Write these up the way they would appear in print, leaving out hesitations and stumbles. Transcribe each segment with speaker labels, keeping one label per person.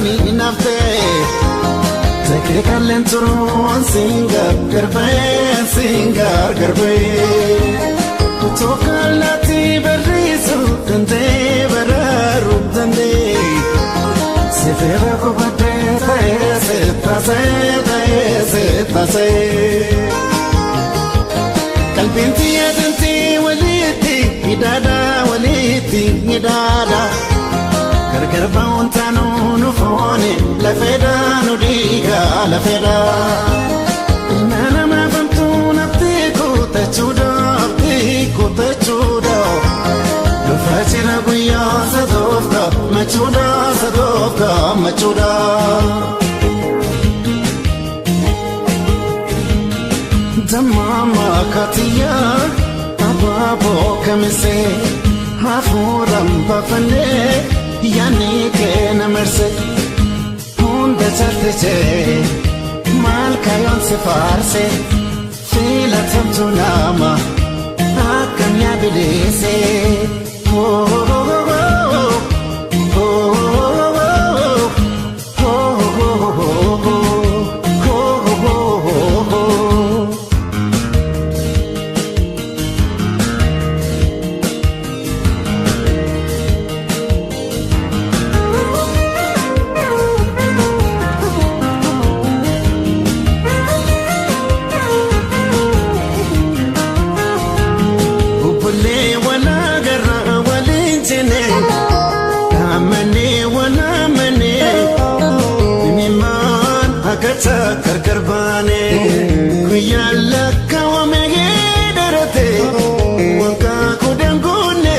Speaker 1: samii naaf ta'e. Daqiiqaaleen turuun siin gargar ba'ee siin gargar ba'ee. Utuu kallattii barreessuu danda'ee baraaruu danda'ee. Sifeera qubadee ta'ee sittaasee ta'ee sittaasee. Qalbiin xiyyeetintii walitti hidhaadha walitti hidhaadha. Gargar ba'uun taanuu nu foone lafeedha nu dhiiga lafeedha. Ilma namaa famtuu nafti kutachuudha nafti kutachuudha. Dhufa jira guyyaa sadoofka machuudha sadoofka machuudha. Dammaama katiyaa abaaboo kamisee hafuuraan baafannee yaadni kee na marse hunda caalchisee maal kayoon si faarse filatamtu nama akkam yaa bileesee. Obbolee walaa garraa waliin jenne amanee wal amanee dhimmaan akkata gargar baane guyyaa lakkaawame darate waggaa kudhan guunne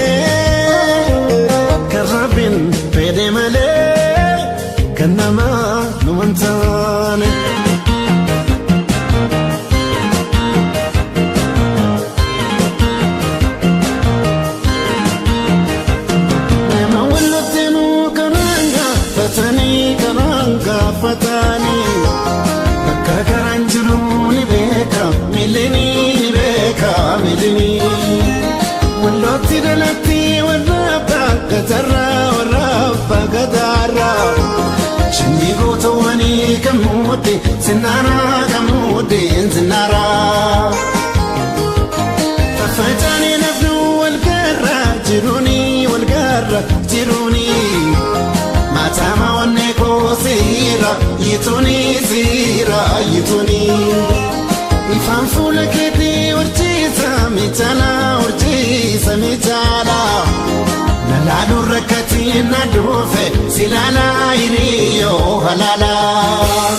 Speaker 1: kan rabbiin fedhe malee kan namaa nu hin taane. Nama walitti nu karaan gaafatanii karaan gaafatanii bakka karaan jiru ni beeka miilini ni beeka miilini. Wallootti dhalatti warra abbaa gatarraa warra abbaa gataarraa. Sanyii gootawwanii kan muudde sinnaaraa kan muudde sinnaaraa. Faffaca'anii nafnu wal garra jiruuni wal garra jiruuni. Maatama onnee koo siira yituuni siira yituuni. Ifaan fuula keetii horsiisa miidhala horsiisa miidhala. Nalaaluu rakkatiin na dhufe silaalaa hiriyyoo halaalaa.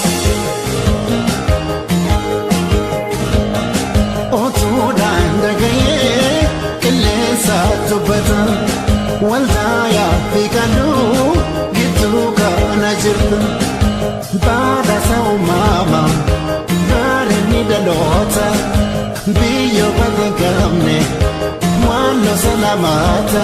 Speaker 1: Otuudhaan dhaga'ee qilleensa dubbata waldaa fi qaluu gidduu kana jirtu. Badhaasa uumamaa bareedni dhaloota biyyoo badii qabne waan losa lamaata.